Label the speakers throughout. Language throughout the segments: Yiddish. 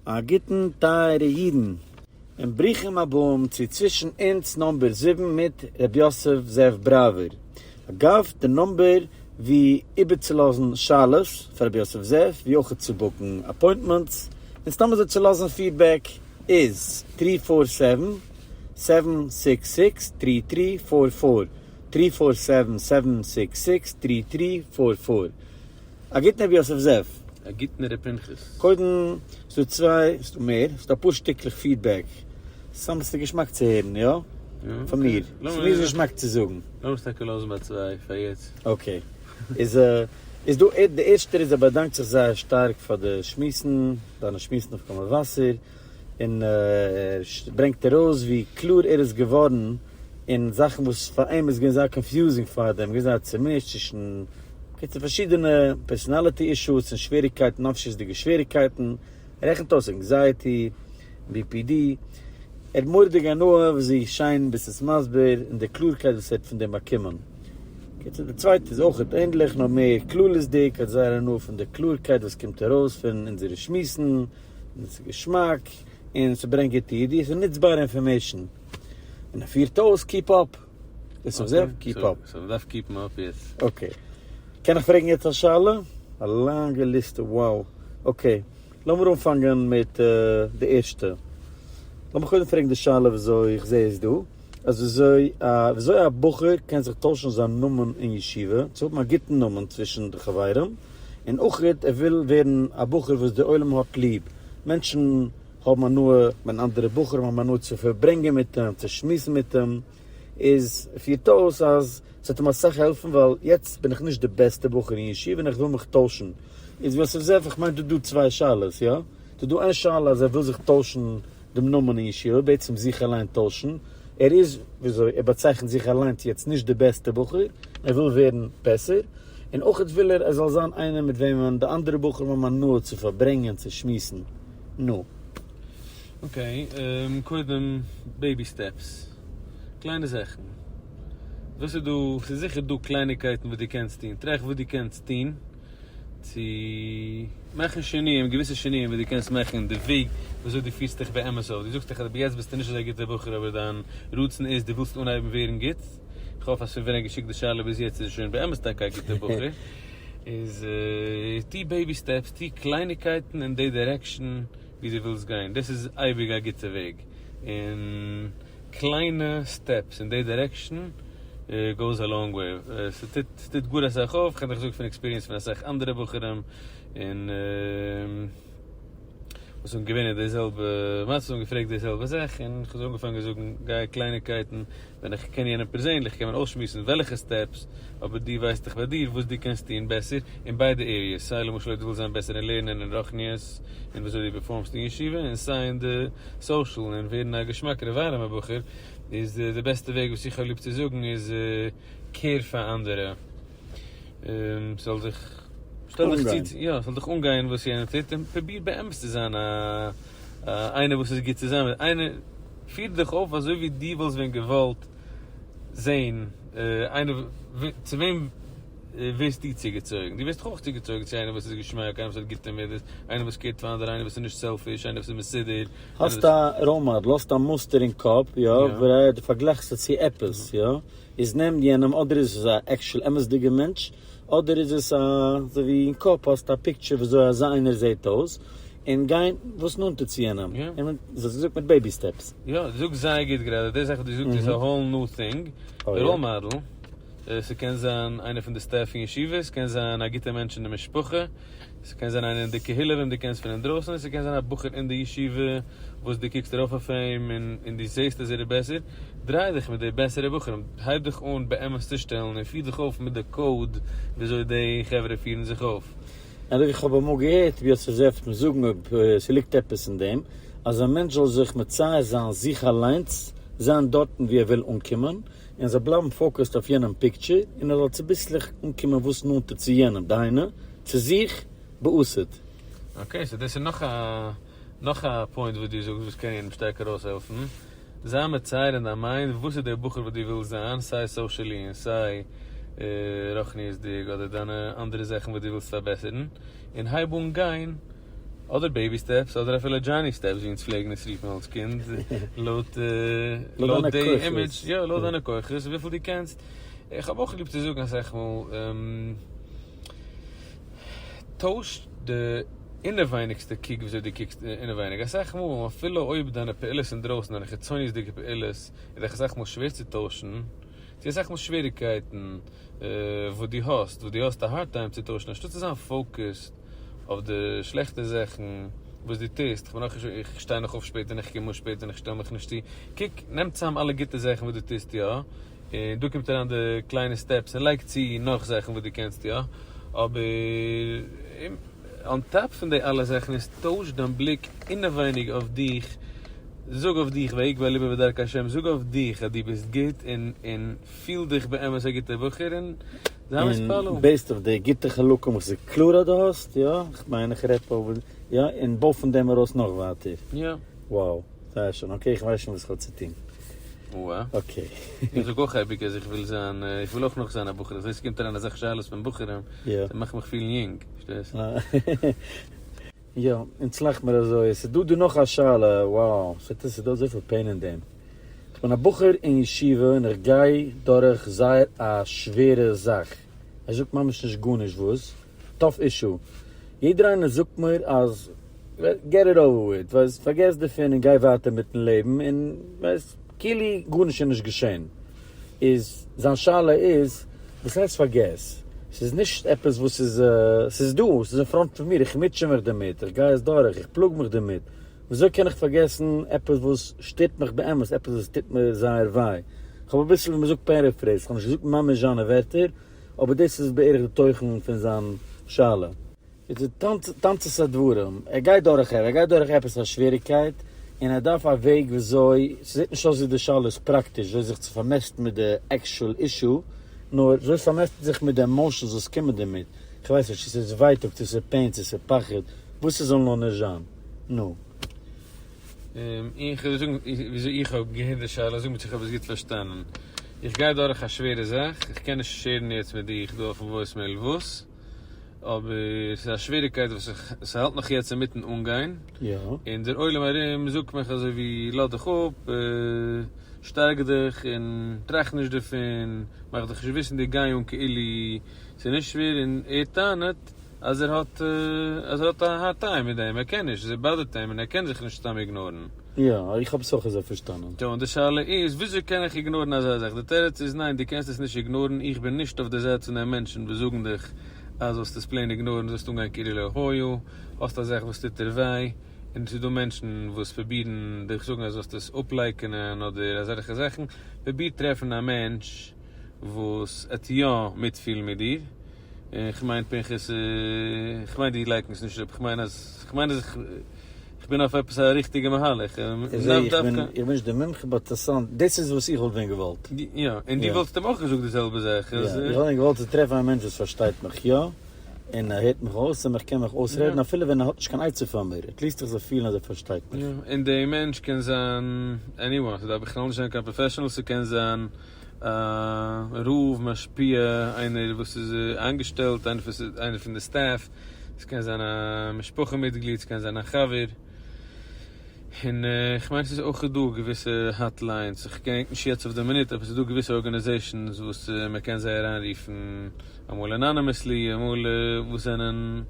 Speaker 1: א גוטן טייערע אידן, און ברוכים הבאים צו צווישן אונז נאמבער זיבן מיט ר' יוסף זאב בראווער. אגב, די נאמבער ווי איבערצולאזן שאלות פאר ר' יוסף זאב, ווי אויך צו book ן appointments, און סתם אזוי צו לאזן feedback איז three four seven, seven six six, three three four four, three four seven, seven six six, three three four four. א גוטן רבי יוסף זאב.
Speaker 2: א גוטן ר' פנחס.
Speaker 1: קודם, ס'דא צוויי, ס'דא מער, ס'דא אפאר שטיקלעך feedback. סתם ס'איז געשמאק צו הערן, יא? פאר מיר. ס'איז מיר געשמאק צו זאגן.
Speaker 2: לאמיר עס טאקע לאזן ביי צוויי פאר יעצט.
Speaker 1: okay. איז איז דא די ערשטער איז ער באדאנקט זיך זייער שטארק פאר די שמועסן, דיינע שמועסן אויף קול מבשר, און ער ברענגט ארויס ווי קלאר ער איז געווארן אין זאכן וואס פאר אים איז געווען זייער confusing פאר דעם, געווען זייער צומישט צווישן קיצור פארשידענע personality issues און שוועריגקייטן, נפשיות'דיגע שוועריגקייטן, ער רעכנט אויס anxiety, BPD, ער האט מורא'דיג הנאה וויאזוי שיין ביסט עס מסביר און די קלארקייט וואס ער האט פון דעם באקומען. קיצור די צווייטע איז אויכעט ענדליך נאר מער כללית'דיג, ער האט זייער הנאה פון די קלארקייט וואס קומט ארויס פון אונזערע שמועסן, און עס איז געשמאק, און ס'ברענגט גוטע ידיעות און נוצבארע information. און ער פירט אויס keep up. דאס איז זיך keep up.
Speaker 2: so מ'דארף keep ן up יעצט.
Speaker 1: okay. קען איך פרעגן יעצט א שאלה? א לאנגע ליסטע wow. okay. לאמיר אנפאנגען מיט די ערשטע. לאמיך קודם פרעגן די שאלה וויאזוי איך זע עס דא. אז וויאזוי א וויאזוי א בחור קען זיך טוישן זיין נאמען אין ישיבה צו האבן א גוטן נאמען צווישן די חברים, און אויך ער וויל ווערן א בחור וואס די עולם האט ליב, מענטשן האבן הנאה ווען אנדערע בחורים האבן הנאה צו פארברענגען מיט אים, צו שמועסן מיט אים, איז פירט אויס אז ס'וועט אים אסאך העלפן ווייל יעצט בין איך נישט די בעסטע בחור אין ישיבה און איך וויל מיך טוישן. איז וואס איך זע, איך מיין דא דא צוויי שאלות, יא? ס'איז דא איין שאלה אז ער וויל זיך טוישן דעם נאמען אין ישיבה, בעצם זיך אליין טוישן, ער איז, וויאזוי ער באצייכנט זיך אליינס יעצט, נישט די בעסטע בחור, ער וויל ווערן בעסער, און אויך וויל ער ער זאל זיין איינער מיט וועמען די אנדערע בחורים האבן הנאה צו פארברענגען, צו שמועסן. נו.
Speaker 2: okay, קודם baby steps. קליינע זאכן. וואס איז דא? ס'איז זיכער דא קלייניגקייטן וואס דו קענסט טון. טראכט וואס דו קענסט טון צו מאכן שינויים, געוויסע שינויים וואס דו קענסט מאכן אין די וועג וויאזוי דו פירסט דיך באמת אויף. דו זאגסט דאך אז ביז יעצט ביסטו נישט אזא גוטער בחור אבער דיין רצון איז דו ווילסט אנהייבן ווערן גוט. איך האף אז פון ווען ער האט געשיקט די שאלה ביז יעצט איז ער שוין באמת טאקע א גוטער בחור. איז טו baby steps, טו קלייניגקייטן אין די direction ווי דו ווילסט גיין. דאס איז אייביג א גוטע וועג. און קליינע steps אין די direction goes a long way. ס'טוט ס'טוט גאר אסאך אויף, כ'קען דיך זאגן פון experience פון אסאך אנדערע בחורים און וואס האבן געווען אין די זעלבע מצב און געפרעגט די זעלבע זאך און כ'האב זיי אנגעפאנגען זאגן גיי קלייניקייטן, ווען איך קען יענעם פערזענליך קען מען אויסשמועסן וועלכע steps, אבער דו ווייסט דאך ביי דיר וואס דו קענסט טון בעסער אין ביידע areas, סיי למשל אויב דו ווילסט זיין בעסער אין לערנען און רוחניות און וויאזוי דו perform סט אין ישיבה און סיי אין די social און ווערן א געשמאקערע ווארעמע בחור, איז די בעסטע וועג וואס איך האב ליב צו זאגן איז care פאר אנדערע, ס'זאל דיך, שטעל דיך צו, יא, ס'זאל דיך אנגיין וואס יענער טוט און פרוביר באמת צו זיין א איינער וואס איז גוט צו זיין מיט, איינער, פיר דיך אויף אזוי ווי דו וואלסט ווען געוואלט זען איינער, צו וועם ווערסטו צוגעצויגן? דו ווערסט דאך אויך צוגעצויגן צו איינער וואס איז געשמאק, איינער וואס האט גוטע מידות, איינער וואס care ט פאר אנדערע, איינער וואס איז נישט selfish, איינער וואס איז מסודר.
Speaker 1: האסט א role model, האסט א מוסטער אין קאפ, יא, וואו דו פארגלייכסט עס צו עפעס, יא, איז נעם יענעם, אדער איז עס א actual אמת'דיגע מענטש, אדער איז עס א, אזוי ווי אין קאפ האסטו א picture וויאזוי אזא איינער זעט אויס, און גיין וואס נאנטער צו יענעם, און דאס האסט געזאגט מיט baby steps.
Speaker 2: יא, דו זאגסט זייער גוט גראדע, די זאך וואס דו זאגסט איז א whole new thing, די role model, ס'קען זיין איינער פון די staff אין ישיבה, ס'קען זיין א גוטער מענטש אין די משפחה, ס'קען זיין איינער אין די קהילה וועם דו קענסט פון אינדרויסן, ס'קען זיין א בחור אין די ישיבה וואס דו קוקסט ארויף אויף אים און דו זעסט אז ער איז בעסער, דריי דיך מיט די בעסערע בחורים, הייב דיך אן באמת צו שטעלן און פיר דיך אויף מיט די code וויאזוי די חברה פירן זיך אויף.
Speaker 1: אזוי ווי איך האב אמאל געהערט ווי האט זיך מיר זאגן אויב ס'ליגט עפעס אין דעם, אז א מענטש זאל זיך מצייר זיין זיך אליינס, זיין דארטן ווי ער וויל אנקומען, און זאל בלייבן focused אויף יענעם picture, און ער זאל צוביסלעך אנקומען וואס נאנטער צו יענעם, דהיינו, צו זיך בעתיד.
Speaker 2: okay, so דאס איז נאך א נאך א point וואס דו זאגסט וואס קען יענעם שטארק ארויסהעלפן. זיי מצייר אין דיין mind וואס איז דער בחור וואס דו ווילסט זיין, סיי socially און סיי רוחניות'דיג אדער דיינע אנדערע זאכן וואס דו ווילסט פארבעסערן, און הייב אן גיין. אדער baby steps אדער אפילו Johnny steps ווי אונז פלעגן עס רופן אלס קינד, לויט
Speaker 1: לויט
Speaker 2: די
Speaker 1: דיינע
Speaker 2: image,
Speaker 1: כוחות.
Speaker 2: יא לויט דיינע כוחות וויפיל דו קענסט. איך האב אויך ליב צו זאגן אסאך מאל, טויש די אינעווייניגסטע קוק וויאזוי דו קוקסט אינעווייניג. אסאך מאל אפילו אויב דיינע פעולות אינדרויסן, דיינע חיצוניות'דיגע פעולות, איז דאך אסאך מאל שווער צו טוישן, ס'איז אסאך מאל שוועריגקייטן וואס דו האסט, וואס דו האסט א hard time צו טוישן, אנשטאט צו זיין focused אויף די שלעכטע זאכן וואס דו טוסט, איך בין אויך נישט, איך שטיי נאך אויף שפעט און איך קום אן שפעט און איך שטעל מיך נישט צו, קוק, נעם צאם אלע גוטע זאכן וואס דו טוסט יא, און דא קומט אריין די קליינע steps און לייג צו נאך זאכן וואס דו קענסט יא, אבער on top פון די אלע זאכן איז טויש דיין בליק אינעווייניג אויף דיך, זאג אויף דיך ויגבה לבו בדרכי השם, זאג אויף דיך אז דו ביסט גוט און און פיל דיך באמת א גוטער בחור און זיי מתפלל.
Speaker 1: און based אויף די גוטע חלקים וואס איז קלאר אז דו האסט, יא, כ'מיין איך רעד אויף, יא, און בוי פון דעם ארויס נאך ווייטער.
Speaker 2: יא.
Speaker 1: Wow, זייער שיין, okay איך ווייס שוין וואס כ'האב צו טון.
Speaker 2: וואו.
Speaker 1: Okay.
Speaker 2: איך זאג אויך אייביג אז איך וויל זיין, איך וויל אויך נאך זיין א בחור, איך זע ס'קומט אריין אזעלכע שאלות פון בחורים,
Speaker 1: יא.
Speaker 2: זיי מאכן מיך פילן יונג, פארשטייסט?
Speaker 1: יא, אונז לאכט מיר אזוי. עס איז דא דא נאך א שאלה, wow, ס'איז דא אזויפיל pain אין דעם. איך בין א בחור אין ישיבה און איך גיי דורך זייער א שווערע זאך. ער זאגט ממש נישט גארנישט וואס. Tough issue. יעדער איינער זאגט מיר אז get it over with, ווייסט, פארגעס דערפון און גיי ווייטער מיטן לעבן און ווייסט, כאילו גארנישט איז נישט געשען. איז זיין שאלה איז, וואס הייסט פארגעס? ס'איז נישט עפעס וואס איז, ס'איז דא, ס'איז אין front פון מיר, איך מוטשע מיך דערמיט, איך גיי עס דורך, איך פלאג מיך דערמיט. וויאזוי קען איך פארגעסן עפעס וואס שטערט מיך באמת, עפעס וואס טוט מיר זייער וויי? כ'האב אביסל ווי מ'זאגט paraphrased, כ'האב נישט געזאגט ממש זיינע ווערטער, אבער דאס איז בערך די תוכן פון זיין שאלה. איז תמצית הדברים, ער גייט דורך ער גייט דורך עפעס א שוועריגקייט, און ער דארף א וועג וויאזוי, ס'זעט נישט אויס ווי די שאלה איז פראקטיש, וויאזוי זיך צו פארמעסטן מיט די actual issue, נאר וויאזוי פארמעסטן זיך מיט די emotions וואס קומען דערמיט, כ'ווייס נישט צו ס'איז ווייטאג, צו ס'איז pain, צו ס'איז פחד, וואס ס'זאל נאר נישט זיין. נו.
Speaker 2: איך וועל זאגן וויאזוי איך האב געהערט די שאלה, זאג מיר צו איך האב עס גוט פארשטאנען. איך גיי דורך א שווערע זאך, איך קען נישט share ן יעצט מיט דיך דא אויפן voicemail וואס, אבער ס'איז א שוועריגקייט וואס איך, ס'האלט נאך יעצט אינמיטן אנגיין, און דער עולם ארום זאגט מיך אזוי ווי לאז דיך אפ, שטארק דיך און טראכט נישט דערפון, מאך דיך נישט וויסנדיג, גיי אן כאילו ס'איז נישט שווער, און ער טענה'ט אז ער האט אז ער האט א hard time מיט דעם, ער קען נישט, עס bother ט אים און ער קען זיך נישט סתם ignore ן.
Speaker 1: יא, איך האב עס אויך אזוי פארשטאנען.
Speaker 2: טא, און די שאלה איז, וויאזוי קען איך ignore ן אזא זאך? די תירוץ איז ניין, דו קענסט עס נישט ignore ן, איך בין נישט אויף די זייט פון די מענטשן וואס זאגן דיך אז זאלסט עס plain ignore ן, זאלסט אנגיין כאילו לא היה, האסט א זאך וואס טוט דיר וויי, און עס איז דא מענטשן וואס פרובירן דיך זאגן אז זאלסט עס אפלייקענען אדער אזעלכע זאכן, פרוביר טרעפן א מענטש וואס עט יא מיטפילן מיט דיר, און כ'מיין פנחס, כ'מיין דו לייקנסט נישט אפ, כ'מיין אז, כ'מיין אז איך בין אויף עפעס א ריכטיגע מהלך,
Speaker 1: לאו דווקא. איך בין נישט דער מומחה but אינטערעסאנט, דאס איז וואס איך וואלט ווען געוואלט.
Speaker 2: יא, און דו וואלסט אים אויך געזאגט די זעלבע זאך.
Speaker 1: יא, איך וואלט ווען געוואלט צו טרעפן א מענטש וואס פארשטייט מיך יא, און ער הערט מיך אויס און איך קען מיך אויסרעדן אפילו ווען ער האט נישט קיין עצה פאר מיר, at least איך זאל פילן אז ער פארשטייט מיך.
Speaker 2: יא, און די מענטש קען זיין anyone, ס'דארף בכלל נישט זיין קיין professional, ס'קען זיין א רב, משפיע, איינער וואס איז איינגעשטעלט, איינער פון די staff, ס'קען זיין א משפחה מיטגליד, ס'קען זיין א חבר, און כ'מיין ס'איז אויך דא געוויסע hotlines, איך געדענק נישט יעצט אויף די מינוט, אבער ס'איז דא געוויסע organizations וואס מ'קען זיי אריינרופן, אמאל anonymously, אמאל וואס זענען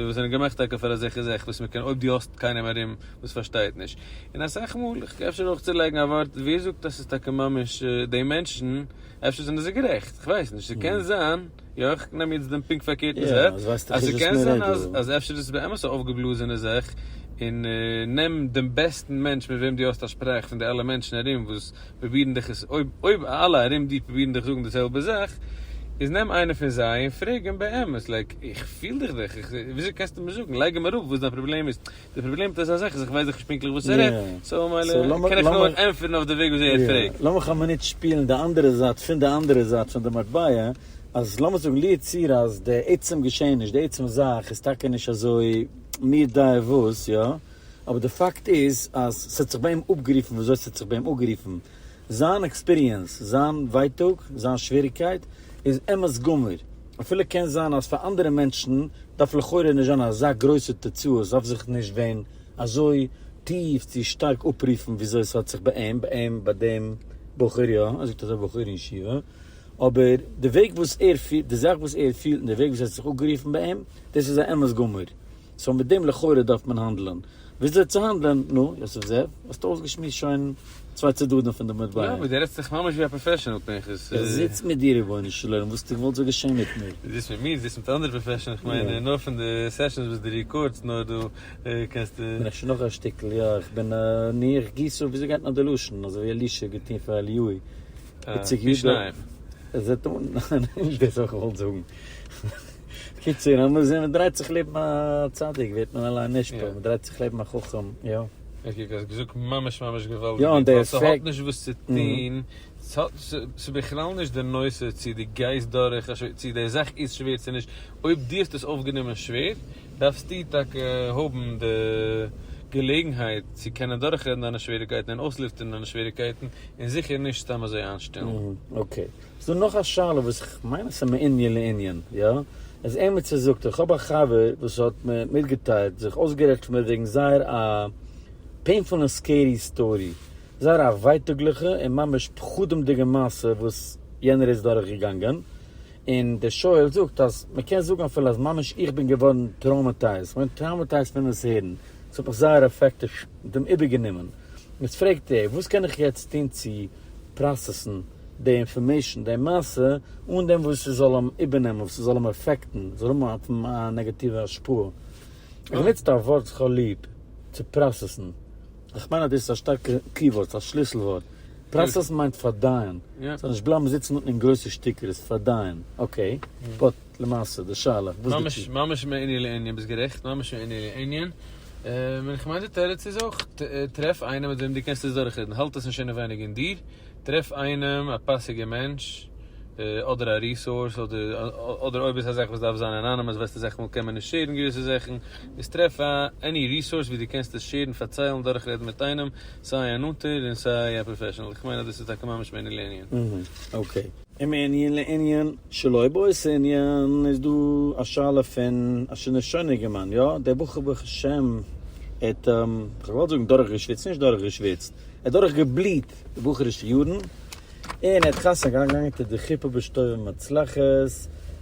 Speaker 2: וואס זענען געמאכט טאקע פאר אזעלכע זאכן וואס מ'קען אויב דו האסט קיינעם ארום וואס פארשטייט נישט. און אסאך מאל, איך אפשר אויך צולייגן א ווארט, ווער זאגט אז ס'איז טאקע ממש די מענטשן, אפשר זענען זיי גערעכט, כ'ווייס נישט, ס'קען זיין, יא איך נעם יעצט דעם פונקט פארקערטן זייט, אז ס'קען זיין אז אפשר איז עס באמת א אויפגעבלאזענע זאך, און נעם דעם בעסטן מענטש מיט וועם דו האסט א שפראך פון די אלע מענטשן ארום וואס פרובירן דיך עס, אויב אויב אלע ארום דיר פרובירן דיך זאגן די זעלבע זאך, איז נעם איינער פון זיי און פרעג אים באמת, like, איך פיל דיך דאך, איך, וויאזוי קענסטו מיר זאגן, לייג אים אראפ וואס דיין פראבלעם איז, די פראבלעם מיט אזא זאך איז איך ווייס דאך נישט פונקטליך וואס ער רעדט, so ממילא קען איך נאר ענטפערן אויף די וועג וויאזוי ער פרעגט.
Speaker 1: לאמיך א מינוט שפילן די אנדערע זייט פון די אנדערע זייט פון די מטבע, אז לאמיר זאגן לו יצויר אז די עצם געשעעניש, די עצם זאך איז טאקע נישט אזוי מי יודע וואס, יא, אבער די פאקט איז אז ס'האט זיך ביי אים אפגערופן וויאזוי ס'האט זיך ביי אים אפגערופן, זיין experience, זיין ווייטאג, זיין שוועריגקייט איז אמת גמור. אפילו קען זיין אז פאר אנדערע מענטשן דארף לכאורה נישט זיין אזא גרויסע תוצאה, עס דארף זיך נישט ווען אזוי טיף צו שטארק אפרופן וויאזוי עס האט זיך ביי אים, ביי אים, ביי דעם בחור, יא, ער זאגט אז א בחור אין ישיבה, אבער די וועג וואס ער פילט, די זאך וואס ער פילט און די וועג וואס עס האט זיך אפגערופן ביי אים, דאס איז א אמת גמור. סאו מיט דעם לכאורה דארף מען האנדלען. וויאזוי צו האנדלען? נו, יוסף זאב, האסטו אויסגעשמועסט שוין צוויי צדדים פון די מטבע.
Speaker 2: יא, אבער דו רעדסט זיך ממש ווי א פראפעשענעל פנחס.
Speaker 1: איך זיץ מיט דיר רבונו של עולם, וואס האסטו געוואלט זאל געשען מיט מיר?
Speaker 2: דו זיצט מיט מיר, דו זיצט מיט אנדערע פראפעשענעל, איך מיין נאר פון די סעשאנס וואס דו רעקארדסט נאר דא קענסטו.
Speaker 1: בין איך שוין נאך א שטיקל, יא, איך בין א, נו, איך גיס אויף, וויאזוי גייט נאר די לשון, אזוי ווי אלישע האט געטון פאר אליהו. איציק
Speaker 2: פי שניים.
Speaker 1: עס זעט אן, ניין, נישט דאס האב איך געוואלט זאגן. קיצור, אז מען זעט מען דרייט זיך לעבן א צדיק ווערט מען אליין נשפע, מען דרייט זיך לעבן א חכם, יא.
Speaker 2: אקעי, האסט געזאגט ממש ממש געוואלדיג גוט, ווייל ס'האט נישט וואס צו טון, ס'איז בכלל נישט די נושא צו דו גייסט דורך א שווער, צו די זאך איז שווער צו נישט, אויב דו האסט עס אויפגענומען שווער, דארפסטו טאקע האבן די געלעגנהייט צו קענען דורכרעדן דיינע שוועריגקייטן און אויסלופטערן דיינע שוועריגקייטן, און זיכער נישט סתם אזוי איינשטילן.
Speaker 1: אקעי. ס'דא נאך א שאלה וואס איך מיין אז ס'איז מענין לענין, יא? אז עמיצער זאגט איך האב א חבר וואס האט מיר מיטגעטיילט, זיך אויסגערעדט פון מיר וועגן זייער א פעינפול און סקערי סטארי, זייער א ווייטאגליכע און ממש פחדים'דיגע מעשה וואס יענער איז דורך געגאנגען, און דער שואל זאגט אז מ'קען זאגן אפילו אז ממש איך בין געווארן טראומעטייזד, כ'בין טראומעטייזד פון עס הערן, ס'האט מיך זייער אפעקטעד, און איבערגענומען. יעצט פרעגט ער, וואס קען איך יעצט טון צו פראסעסן די אינפארמעישן, די מעשה, אן דעם וואס ס'זאל אים איבערנעמען, וואס ס'זאל אים אפעקטן, זאל האבן אויף אים א נעגאטיווע השפעה. ער נוצט א ווארט וואס כ'האב ליב, צו פראסעסן. איך מיין אז דאס איז א שטארקע קיווארד, א שליסל ווארט. פראסעסן מיינט פארדייען. ס'זאל נישט בלייבן זיצן אונטן אין גרויסע שטיקער, עס פארדייען. אקעי, באט למעשה, די שאלה, וואס די
Speaker 2: ממש ממש מענין לענין, ביסט גערעכט, ממש מענין לענין. און איך מיין די תירוץ איז אויך, טרעף איינעם מיט וועם דו קענסט עס דורכרעדן, האלט עס נישט אינעווייניג אין דיר, טרעף איינעם א פאסיגע מענטש, אדער א resource, אדער אדער אויב איז א זאך וואס דארף זיין anonymous ווייסטו אסאך מאל קען מען נישט שערן געוויסע זאכן, איז טרעף א any resource ווי דו קענסט עס שערן, פארציילן, דורכרעדן מיט איינעם, סיי א נאנטער און סיי א פראפעשענעל, איך מיין אז דאס איז טאקע ממש מענין לענין.
Speaker 1: אקעי. ומענין לענין שלא באותו ענין איז דא א שאלה פון א שוין שוין אינגערמאן, יא דער בחור ברוך השם ער האט כ'האב געוואלט זאגן דורכגעשוויצט, נישט דורכגעשוויצט, ער האט דורכגעבליט די בחור'ישע יארן, און ער האט חתונה געהאט, געגאנגען אונטער די חופה בשלום ובהצלחה,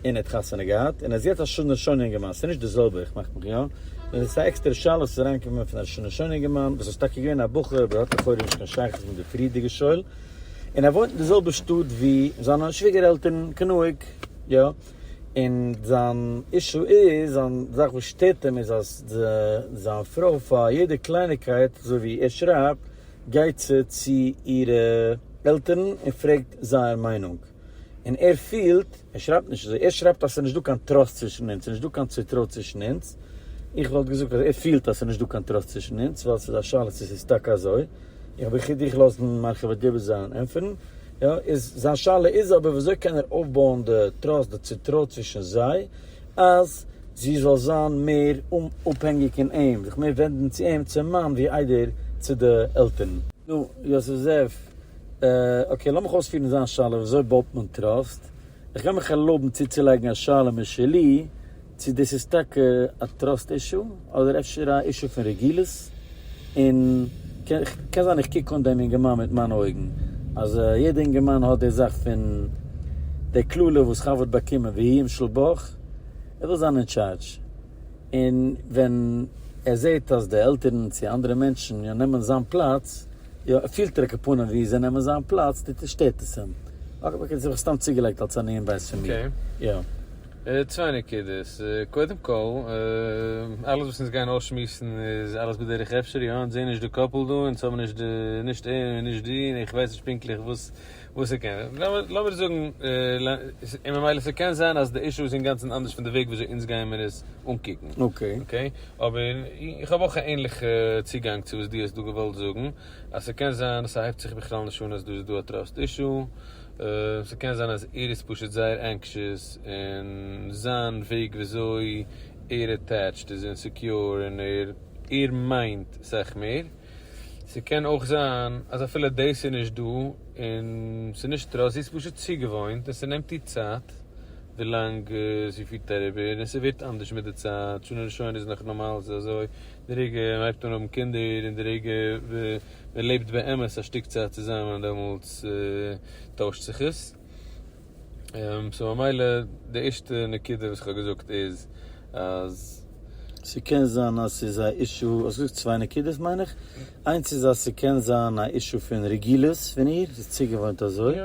Speaker 1: און ער האט חתונה געהאט, און ער איז יעצט א שוין שוין אינגערמאן, ס'איז נישט די זעלבע, איך מאך מיך יא, און עס איז א עקסטערע שאלה וואס איז אריינגעקומען פון א שוין שוין אינגערמאן וואס איז טאקע געווען א בחור אבער האט לכאורה נישט קיין שייכות מיט די פריערדיגע שואל, און ער וואוינט אין די זעלבע שטאט ווי זיינע שוויגער עלטערן כנהוג, יא, און זיין אישו איז, זיין זאך וואס שטערט אים איז אז זיין פרוי פאר יעדע קלייניגקייט, אזוי ווי ער שרייבט, גייט זי צו אירע עלטערן און פרעגט זייער מיינונג, און ער פילט, ער שרייבט נישט אזוי, ער שרייבט אז ס'איז נישט דא קיין trust צווישן אונז, ס'איז נישט דא קיין צוטרוי צווישן אונז, איך וואלט געזאגט אז ער פילט אז ס'איז נישט דא קיין trust צווישן אונז, ווייל ס'איז א שאלה צו ס'איז טאקע אזוי. איך וויל דיך לאזן מרחיב הדיבור זיין און ענטפערן, יא, איז זיין שאלה איז אבער וויאזוי קען ער אויפבויען די trust, די צוטרוי צווישן זיי, אז זי זאל זיין מער אומאפהענגיק אין אים, זיך מער ווענדן צו אים, צום מאן, ווי איידער צו די עלטערן. נו, יוסף זאב, אקעי, לאמיך אויספירן זיין שאלה, וויאזוי בויט מען trust? איך גיי מיך ערלויבן צוצולייגן א שאלה משלי, צו דאס איז טאקע א trust issue, אדער אפשר א אישו פון רגילות, און קען זיין איך קוק אן דעם אינגערמאן מיט מיינע אויגן, אז יעדע אינגערמאן האט די זאך פון די קללה וואס חוה האט באקומען והוא ימשל בך, ער וויל זיין אין טשארדזש, און ווען ער זעט אז די עלטערן צו אנדערע מענטשן יא נעמען זיין פלאץ, יא פילט ער עכ"פ ווי זיי נעמען זיין פלאץ, טוט עס שטערט עס אים. אקעי, דאס האב איך סתם צוגעלייגט אלס א ענין בית פון מיר. יא.
Speaker 2: צוויי נקודות, קודם כל, אלעס וואס אונז גייען אויסשמועסן איז אלעס בדרך אפשר, יא, אונז זעען נישט די couple דא, אונז האבן נישט די, נישט אים און נישט די, און איך ווייס נישט פונקטליך וואס וואס ס'קען, לאמיר זאגן, און ממילא ס'קען זיין אז די אישו איז אינגאנצן אנדערש פון די וועג וויאזוי אונז גייען מיר עס אנקוקן. אקעי. אבער איך האב אויך א ענליכע צוגאנג צו וואס דו האסט דא געוואלט זאגן, אז ס'קען זיין אז ס'הייבט זיך בכלל נישט אן אז דא איז דא א trust issue, ס'קען זיין אז ער איז פשוט זייער anxious און זיין וועג וויאזוי ער attached איז insecure און ער ער מיינט סאך מער. ס'קען אויך זיין אז אפילו דאס איז נישט דא און ס'איז נישט trust, זי איז פשוט צוגעוואוינט און ס'נעמט איר צייט. ווילאנג זי פירט אריבער, און ס'ווערט אנדערש מיט די צייט, שנה ראשונה איז נאך נארמאל ס'איז אזוי, די רגע מ'הייבט אן האבן קינדער און די רגע מ'לעבט באמת א שטיק צייט צוזאמען דעמאלטס טוישט זיך עס. so ממילא די ערשטע נקודה וואס כ'האב געזאגט איז אז.
Speaker 1: ס'קען זיין אז ס'איז א issue, האסט געזאגט צוויי נקודות מיין איך, איינס איז אז ס'קען זיין א issue פון רגילות פון איר, זי איז צוגעוואוינט אזוי,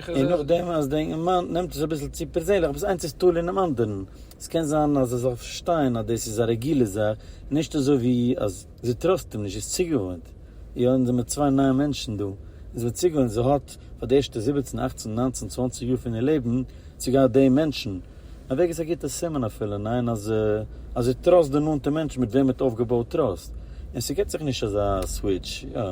Speaker 1: און נאכדעם אז די אינגערמאן נעמט עס אביסל צו פערזענליך, אבער איינס איז תלוי אינעם אנדערן, ס'קען זיין אז ער זאל פארשטיין אז דאס איז א רגילות זאך, נישט אזוי ווי אז זי trust אים נישט, זי איז צוגעוואוינט, יא אונז זעמיר צוויי נייע מענטשן דא, אונז זעמיר צוגעוואוינט, זי האט פאר די ערשטע זיבעצן אכצן ניינצן צוואנציג יאר פון איר לעבן צו געהאט די מענטשן, א וועג איז א גוטע סימן אפילו, ניין? אז אז זי trust די נאנטע מענטשן מיט וועם מ'האט אויפגעבויט trust, און ס'געט זיך נישט אזא סוויטש, יא.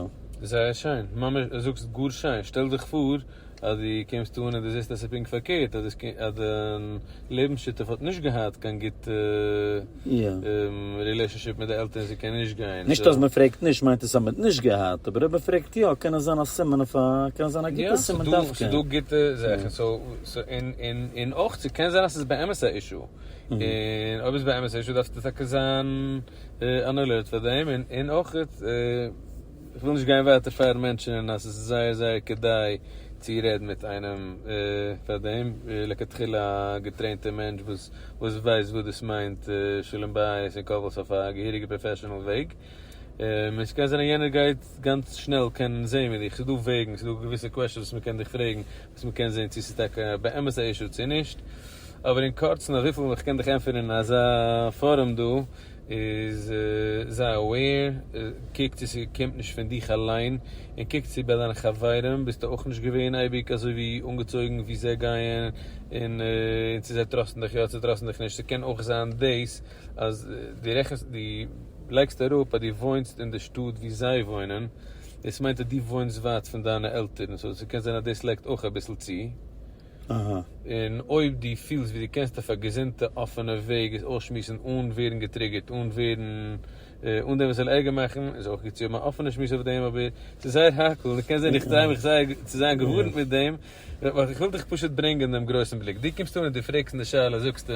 Speaker 2: זייער שיין, ממש זאגסט גאר שיין, שטעל דיך פאר אז דו קומסט אן און דו זעסט אז ס'איז פונקט פארקערט, אז דיין לעבנס שותף האט נישט געהאט קיין גוטע relationship מיט די עלטערן, זי קען נישט גיין.
Speaker 1: נישט אז מ'פרעגט נישט מיינט עס אז מ'האט נישט געהאט, אבער אויב מ'פרעגט יא קען עס זיין א סימן אויף א, קען עס זיין א גוטע סימן דווקא.
Speaker 2: יא, ס'דא גוטע זאכן, so, און אויך ס'קען זיין אז ס'איז באמת א issue, און אויב איז באמת א issue דארפסטו טאקע זיין אן alert פאר דעם, און אויך. איך וויל נישט גיין ווייטער פארן מענטשענען אז עס איז זייער זייער כדאי צו רעדן מיט איינעם פאר דעם, לכתחילה א געטרעינטע מענטש וואס וואס ווייסט וואס דאס מיינט שלום בית און couples אויף א געהעריגע professional וועג, און עס קען זיין אז יענער גייט גאנץ שנעל קענען זעהן מיט דיך, ס'איז דא וועגן, ס'איז דא געוויסע questions וואס מ'קען דיך פרעגן וואס מ'קען זעהן צו ס'איז טאקע באמת א issue צו נישט, אבער אין קורצן אויף וויפיל איך קען דיך ענטפערן אין אזא פארום דא איז זיי aware, קוק צו ס'קומט נישט פון דיך אליין, און קוק צו ביי דיינע חברים ביסטו אויך נישט געווען אייביג אזוי ווי אנגעצויגן ווי זיי גייען, און צו זיי trust ן דיך יא צו trust ן דיך נישט, ס'קען אויך זיין דאס אז דו רעכנסט דו לייגסט אראפ אז דו וואוינסט אין די שטאט ווי זיי וואוינען, דאס מיינט אז דו וואוינסט ווייט פון דיינע עלטערן, so ס'קען זיין אז דאס לייגט אויך אביסל צו. און אויב דו פילסט ווי דו קענסט אויף א געזונטע אפענע וועג עס אויסשמועסן אן ווערן געטריגערט, אן ווערן, אן דעם וואס זאל ערגער מאכן, איז אויך גוט צו האבן א אפענע שמועס אויף דעם, אבער ס'איז זייער הייקל, און קען זיין איך try מיך זייער צו זיין געווארנט מיט דעם, ווייל איך וויל דיך פשוט ברענגען דעם גרויסן בליק. דו קומסט אן און דו פרעגסט אין די שאלה זאגסטו,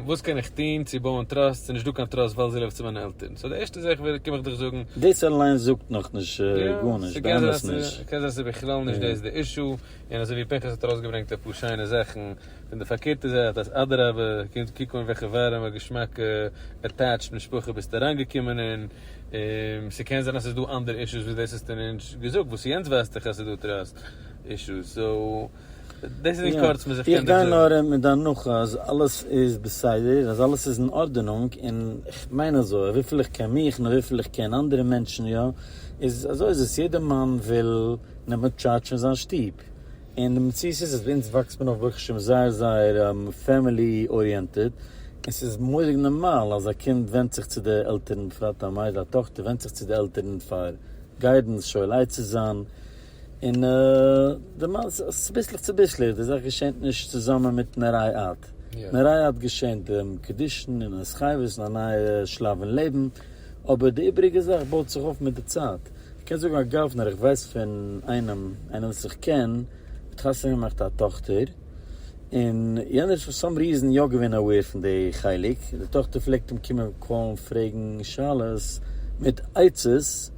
Speaker 2: וואס קען איך טון צו בויען trust, ס'איז נישטא קיין trust ווייל זי לעבט צו מיינע עלטערן. so די ערשטע זאך קום איך דיך זאגן.
Speaker 1: דאס אליין זאגט נאכנישט גארנישט, באמת נישט.
Speaker 2: ס'קען זיין ס'איז בכלל נישט דאס די issue. און אזוי ווי פנחס האט ארויסגעברענגט אפאר שיינע זאכן פון די פארקערטע זייט אז אדרבה קומט קוק אן וועלכע ווארעמע געשמאקע attached משפחה ביסטו אריינגעקומען אין, און ס'קען זיין אז ס'איז דא אנדערע אישוס וואס דאס האסטו נישט געזאגט וואס יענץ ווייזט דיך אז ס'איז דא trust issues, so דאס איז אין קורצן וואס איך
Speaker 1: איך
Speaker 2: קען דיך
Speaker 1: גיי
Speaker 2: זאגן.
Speaker 1: נאר מיט די הנחה אז אלעס איז בסדר, אז אלעס איז אין ארדענונג, און כ'מיין אזוי, וויפיל איך קען מיך און וויפיל איך קען אנדערע מענטשן יא, איז אזוי איז עס, יעדער מאן וויל נעמען טשארדזש פון זיין שטוב, און די מציאות איז אז ביי אונז וואקסט מען אויף ברוך השם זייער זייער family oriented, און ס'איז מורא'דיג נארמאל אז א קינד ווענדט זיך צו די עלטערן, בפרט א מיידל א טאכטער ווענדט זיך צו די עלטערן פאר guidance, שואל עצה זיין, און די מאן, צוביסלעך צוביסלעך, די זאך געשענט נישט צוזאמען מיטן הרי את, הרי את געשענט דעם קידושין און התחייבות און א נייע שלב אין לעבן, אבער די איבעריגע זאך בויט זיך אויף מיט די צייט. כ'קען זאגן אגב נאר איך ווייס פון איינעם, איינער וואס איך קען, האט חתונה געמאכט א טאכטער, און יענער איז for some reason יא געווען aware פון די חלק, די טאכטער פלעגט אים קומען call ן פרעגן שאלות מיט עצות,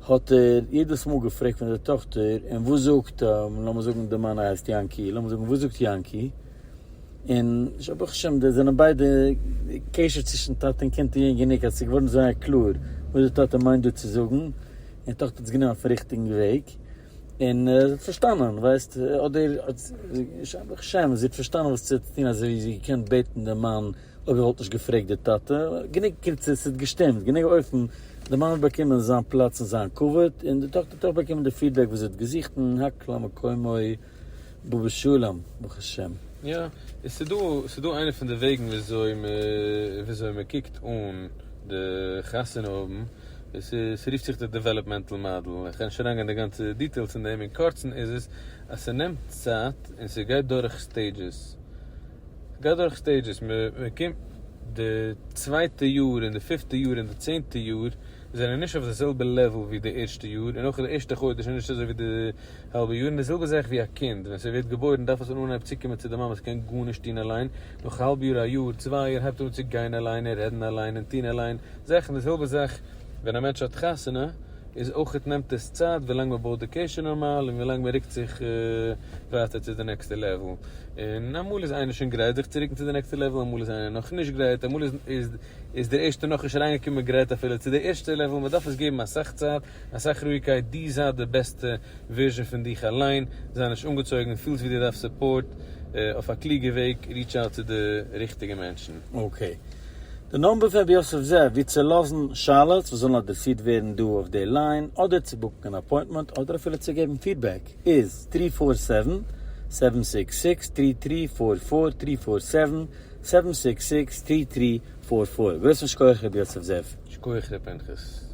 Speaker 1: האט ער יעדעס מאל געפרעגט פון די טאכטער, און וואס זאגט, לאמיר זאגן די מאן הייסט יענקי, לאמיר זאגן וואס זאגט יענקי? און ברוך השם די זענען ביידע קשר צווישן טאטע און קינד איז געווען גענוג אז ס'איז געווארן זייער קלאר וואס די טאטע מיינט דא צו זאגן, און די טאכטער האט עס גענומען אויפן ריכטיגן וועג, און זי האט פארשטאנען, ווייסט, אדער ברוך השם זי האט פארשטאנען וואס צו טון אזוי ווי זי האט געקענט בעטן די מאן אויב ער וואלט נישט געפרעגט די טאטע, גענוג קיצור ס'האט געשטימט, גענוג אופן די מאן האט באקומען זיין פלאץ און זיין כבוד, און די טאכטער האט אויך באקומען די feedback וואס זי האט געזוכט און הכל על מקומו. בא בשלום, ברוך השם.
Speaker 2: יא, עס איז דא, ס'איז דא איינע פון די וועגן וויאזוי מ, וויאזוי מען קוקט אן די חתונה האבן, עס איז, ס'רופט זיך די developmental model, איך גיי נישט אריינגיין די גאנצע details אין דעם, אין קורצן איז עס אז ס'נעמט צייט און ס'גייט דורך stages, ס'גייט דורך stages, מ'קומט די צווייטע יאר און די פיפטע יאר און די צענטע יאר. זענען נישט אויף די זעלבע level ווי די ערשטע יאר, און אויך די ערשטע חודש איז נישט אזוי ווי די האלבע יאר, און די זעלבע זאך ווי א קינד, ווען ס'ווערט געבוירן דארף עס אנהייבן צוקומען צו די מאמע, ס'קען גארנישט טון אליין, נאך א האלב יאר א יאר צוויי יאר הייבט אן צו גיין אליין און רעדן אליין און טון אליין זאכן, די זעלבע זאך ווען א מענטש האט חתונה איז אויכעט נעמט עס צייט ווילאנג מען בויט די קשר נארמאל און ווילאנג מען רוקט זיך ווייטער צו די נעקסטע level, און אמאל איז איינער שוין גרייט זיך צו רוקן צו די נעקסטע level אמאל איז איינער נאכנישט גרייט, אמאל איז איז דער ערשטער נאכנישט אריינגעקומען גרייט אפילו צו די ערשטע level, מען דארף עס געבן אסאך צייט, אסאך רואיגקייט, דו זיי די בעסטע version פון דיך אליין, זיי נישט אנגעצויגן, פילסט ווי דו דארפסט support, אויף א קלוגע וועג reach out צו די ריכטיגע מענטשן.
Speaker 1: Okay. די number פון רבי יוסף זאב ווי צו לאזן שאלות וואס זאלן אדרעסירט ווערן דא אויף די line, אדער צו book ן אן appointment, אדער אפילו צו געבן feedback, איז three four seven, seven six six, three three four four, three four seven, seven six six, three three four four. גרויסן שכוח רבי יוסף זאב.
Speaker 2: שכוח ר' פנחס.